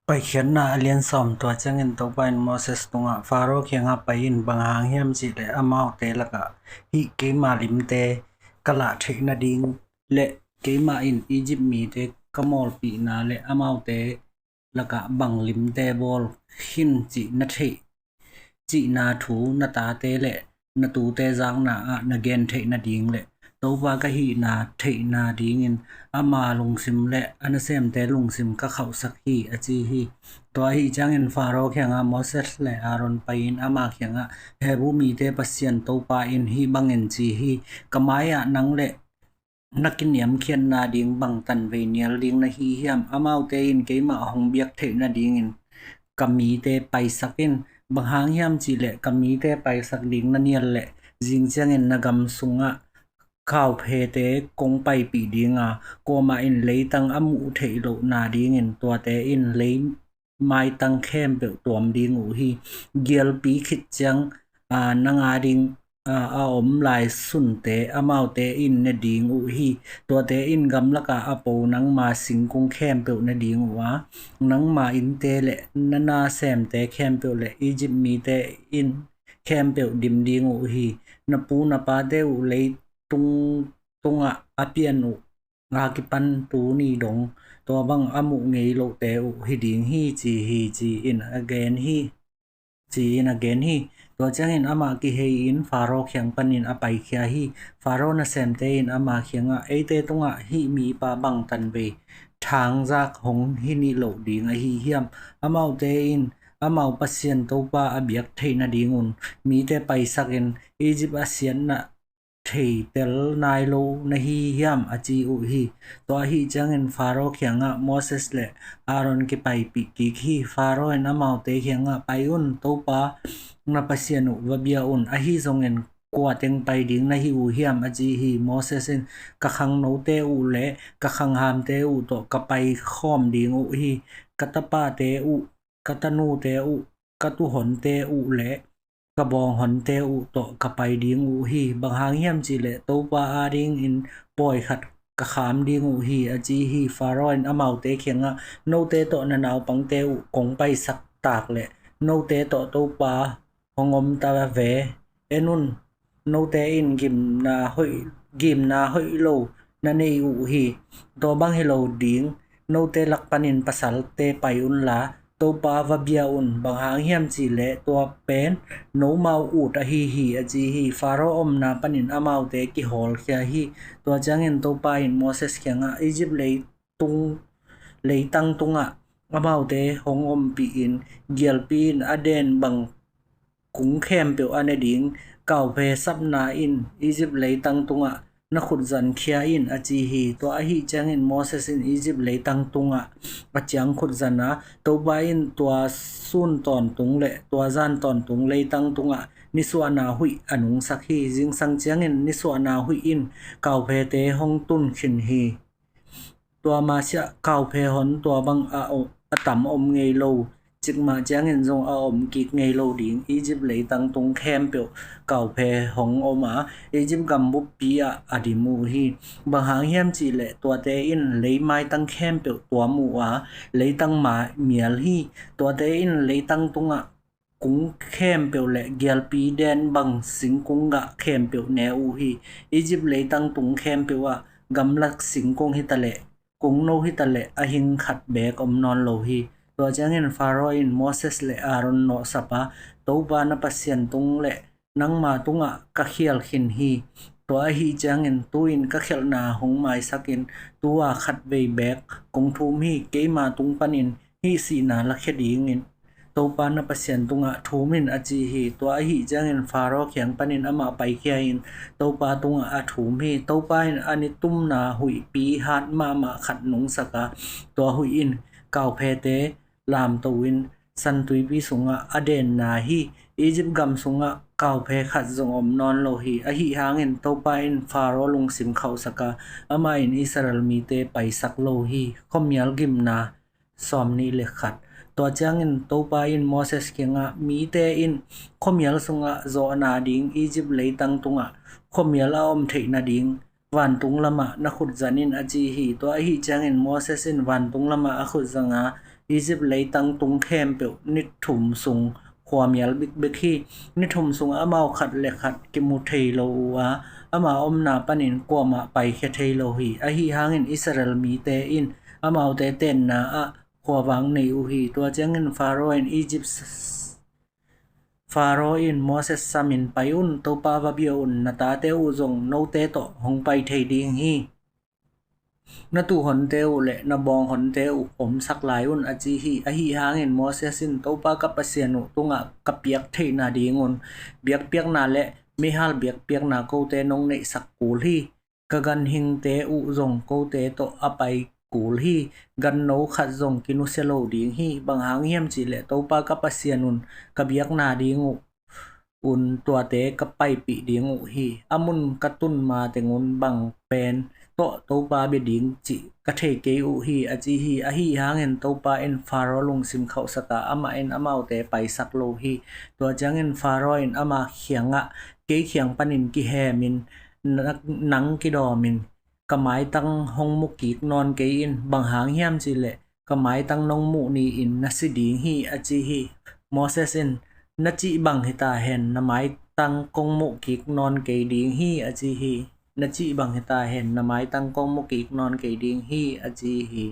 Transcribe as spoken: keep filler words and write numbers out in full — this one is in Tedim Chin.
Paikhiatna a lian sawm. Tua ciangin Topa in Moses tungah, Faro kiangah pai in, bang hang hiam cih leh amaute lakah hih keima limte ka lah theih nading le keimah in Egypt mite ka mawlpihna le amaute lakah bang limte bawl khin cih na theih cihna thu na tate le na tute zakna ah na gen theih nading le Topa ka hihna theihna dingin ama lungsim le a nasemte lungsim ka khauhsak hi, a ci hi. Tua ahi ciangin Faro kiangah Moses le Aaron pai-in ama kiangah, Hebru mite Pasian Topa in hih bangin ci hi: Ka mai-ah nang le na kiniamkhiatna ding bang tanvei nial ding na hi hiam? Amaute in keimah hong biak theih nadingin ka mite paisak in. Bang hang hiam cih leh ka mite paisak ding na nial leh zing ciangin na gam sungah kauphete kong paipih ding a, kuamah in leitang a muh theih lohna dingin tuate in lei maitang khempeuh tuam ding uh hi. Gialpi khit ciang, aa, nang ading, aa, a om lai sunte amaute in ne ding uh hi. Tuate in gamlakah a po nangma singkung khempeuh ne ding uh a, nangma innte le na nasemte khempeuh le Egypt mite in khempeuh dim ding uh hi. Na pu na pate uh leitung tungah a pian uh a kipan tuni dong tua bang a muh ngei lohte uh hi ding hi, ci hi, ci-in a gen hi, ci-in a gen hi. Tua ciangin amah kihei-in Faro kiang panin a paikhia hi. Faro nasemte in ama kiangah, Eite tungah hih mipa bang tanvei thangzak hong hi nih loh ding ahi hiam? Amaute in amau Pasian Topa a biak theih nadingun mite paisakin Egypt a siatna theitel nai lo na hi hiam? a ci uh hi. Tua ahi ciangin Faro kiangah Moses le Aaron kipaipih kik hi. Faro in amaute kiangah, Pai un, Topa na Pasian uh va bia un. Ahi zongin kua teng pai ding na hi uh hiam? a ci hi. Moses in, Ka khangnote uh le ka khanghamte uh tawh ka pai khawm ding uh hi. Ka tapate uh, ka tanute uh, ka tuhonte uh le ka bawnghonte uh tawh ka pai ding uh hi. Bang hang hiam cih leh Topa adingin pawi khat ka kham ding uh hi, a ci hi. Faro in amaute kiangah, Note tawh na naupangte uh kong paisak tak leh note tawh Topa hong om ta ve. En un, note in gimna hoih, gimna hoih lo na nei uh hi. Tua bang hi lo ding, note lak panin pasalte pai unla, Topa va bia un. Bang hang hiam cih leh tua pen nomau ut ahi hi, a ci hi. Faro omna panin amaute kihawlkhia hi. Tua ciangin Topa in Moses kiangah, Egypt leitung, leitang tungah amaute hong ompih in, gialpi in a den bang kung khempeuh a ne ding kauphe sapna in Egypt leitang tungah na khutzan khia in, a ci hi. Tua ahi ciangin Moses in Egypt leitang tungah a ciang khutzan a, Topa in tua sun tawntung le tua zan tawntung leitang tungah nisuahna huih a nungsak hi. Zingsang ciangin nisuahna huih in kauphete hong tun khin hi. Tua masiah kauphe hon tua bang a, a tam om ngei lo, cikmah ciangin zong a om kik ngei lo ding Egypt leitang tung khempeuh kauphe hong om a, Egypt gam buppi ah a dim uh hi. Bang hang hiam cih leh tuate in leimaitang khempeuh tuam uh a, leitang ma mial hi. Tuate in leitang tungah kung khempeuh le gialpi den bang singkung gah khempeuh ne uh hi. Egypt leitang tung khempeuh ah gamlak singkung hitaleh, kungno hitaleh a hing khat beek om nawn lo hi. Tua ciangin Faro in Moses le Aaron nawhsap a, Topa na Pasian tung le nangma tungah ka khial khin hi. Tua ahi ciangin tu-in ka khialhna hong maisakin tu-a khatvei beek kong thum hi. Keima tung panin hih sihna lakhia dingin Topa na Pasian tungah thum in, a ci hi. Tua ahi ciangin Faro kiang panin amah paikhia in Topa tungah a thum hi. Topa in a nitumna huihpi hat mahmah khat nungsak a, tua huih in kauphete lamto in San Tuipi sungah a denna hi. Egypt gam sungah kauphe khat zong om nawn lo hi. Ahi hangin Topa in Faro lungsim khauhsak a, amah in Israel mite paisak lo hi. Khuamial gimna sawm nih le khat. Tua ciangin Topa in Moses kiangah, Mite in khuamial sungah zawhna ding Egypt leitang tungah khuamial a om theih nading vantung lamah na khut zan in, a ci hi. Tua ahi ciangin Moses in vantung lamah a khut zang a, Egypt leitang tung khempeuh ni thum sung khuamial bikbek hi. Ni thum sungah amau khat le khat kimu thei lo uh a, ama omna panin kuamah paikhia thei lo hi. Ahi hangin Israel mite in amaute tenna ah khuavak nei uh hi. Tua ciangin Pharaoh in Egypt Pharaoh in Moses samin, "Pai un, Topa va bia un, na tate uh zong note tawh hong pai thei ding hi. Na tuuhonte uh le na bawnghonte uh omsak lai un," a ci hi. Ahi hangin Moses in, "Topa ka Pasian uh tungah ka piak theihna dingun biakpiakna le meihal biakpiakna kote nong neihsak kul hi. Ka ganhingte uh zong kote tawh a pai kul hi. Ganno khat zong kinusia lo ding hi. Bang hang hiam cihleh Topa ka Pasian un ka biakna ding uh un tuate ka paipih ding uh hi. A mun ka tun ma tengun bang pen tawh Topa bia ding cih ka thei kei uh hi," a ci hi. Ahi hangin Topa in Pharaoh lungsim khauhsak a, amah in amaute paisak lo hi. Tua ciangin Pharaoh in ama kiangah, "Kei kiang panin kihemin, na-, nang kidawmin, ka maitang hong mu kik nawn kei in. Bang hang hiam cihleh ka maitang nong muh ni-in na si ding hi," a ci hi. Moses in, "Na cih bang hita hen, na maitang kong muh kik nawn kei ding hi," a ci hi. "Na cih bang hita hen, na maitang kong mu kik nawn kei ding hi," a ci hi.